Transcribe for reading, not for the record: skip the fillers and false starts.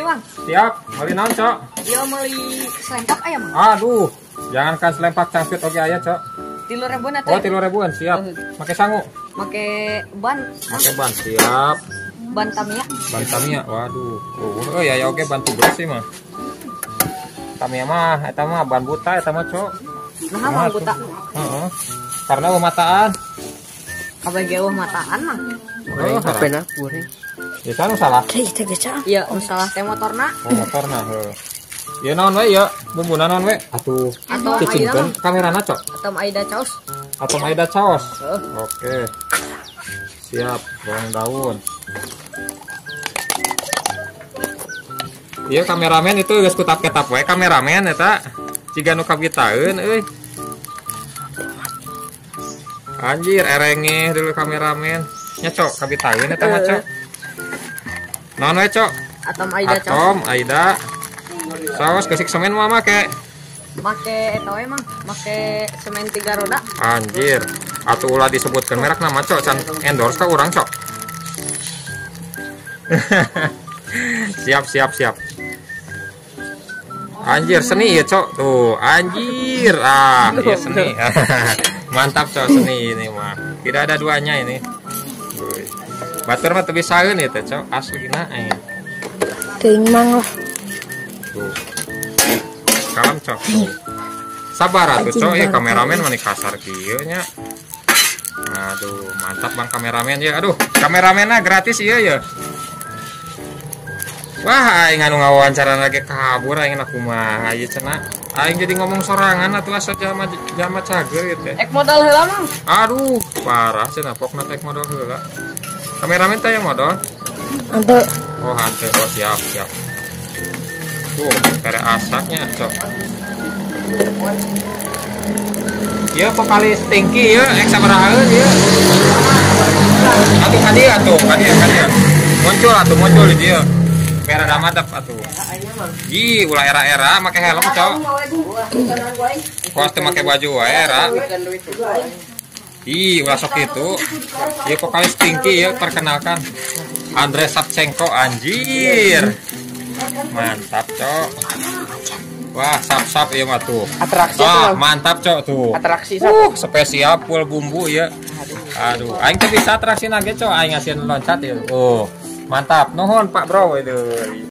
Meuli, Mang. Siap, meuli naon, Cok? Ieu meuli selempak aya, Mang. Aduh, jangankan selempak cangcut oge aya, Cok. 3.000-an atuh. Oh, 3.000-an, siap. Make sangu? Make ban. Make ban, siap. Ban Tamiya. Ban Tamiya, waduh. Oh, ya ya oke ban tubeless sih mah. Tamiya mah eta mah ban buta eta mah, Cok. Nah, ban buta. Heeh. Karena mataan. Kabeh ge eueuh mataan, Mang. Oh, HP-na goreng. Ya kan salah. Iya, salah teh motorna. Oh, motorna heuh. Ya naon we ya, bumbuna naon we? Atuh. Cicingkeun kamerana, Cok. Atom Aida Caos. Atom Aida Caos. Oke. Siap, bawang daun. Iya kameramen itu geus kutap-ketap we kameramen eta. Ciga nu kabitaeun euy. Anjir erengeh dulu kameramen. Nya Cok, kabitaeun eta mah, Cok. Naon we, Cok? Atom Aida Caos. Atom Aida. Saos kesik semen mah make. Make eta we, Mang, make semen 3 roda. Anjir. Atuh ulah disebutkeun merek nama, Cok, can endorse ka urang, Cok. Siap, siap, siap. Anjir seni ya, Cok. Tuh, anjir. Ah, iya seni. Mantap, Cok, seni ini mah. Tidak ada duanya ini. Batur mah teu bisaeun ieu teh, Cok. Aslina euy. Teuing Mang lah. Tuh. Kalem, Cok. Tuh. Sabar atuh, Cok. Ya kameramen mah kasar kieu nya. Aduh, mantap Bang kameramen ya. Aduh, kameramenna gratis ieu ya. Wah, aing anu ngawawancara lagi kabur aing na kumaha ieu cenah. Aing jadi ngomong sorangan atuh asa jalma cager ieu teh. Ek modal heula, Mang. Aduh, parah cenah pokna teh modal heula. Kameramen teh yang modal? Hanteu. Oh, hanteu. Oh, siap, siap. Tuh, tere asaknya, Cok. Ieu vokalis tinggi ieu ek sabarahaeun ieu. Atuh ka dieu atuh, ka dieu, ka dieu. Muncul atuh, muncul di dieu. Biar ada madep atuh. Ih, ulah era-era make helm, Cok. Kos teu make baju wae era. Ih, ulah sok kitu. Ieu vokalis tinggi ieu perkenalkan. Andre Sapcengko anjir. Mantap, Cok. Wah, sap-sap ieu mah tuh. Atraksi. Wah, mantap, Cok tuh. Atraksi spesial full bumbu ya. Aduh, aing teu bisa atraksi nage, Cok. Aing ngasihan loncat ieu. Oh. Mantap, nuhun Pak Bro itu.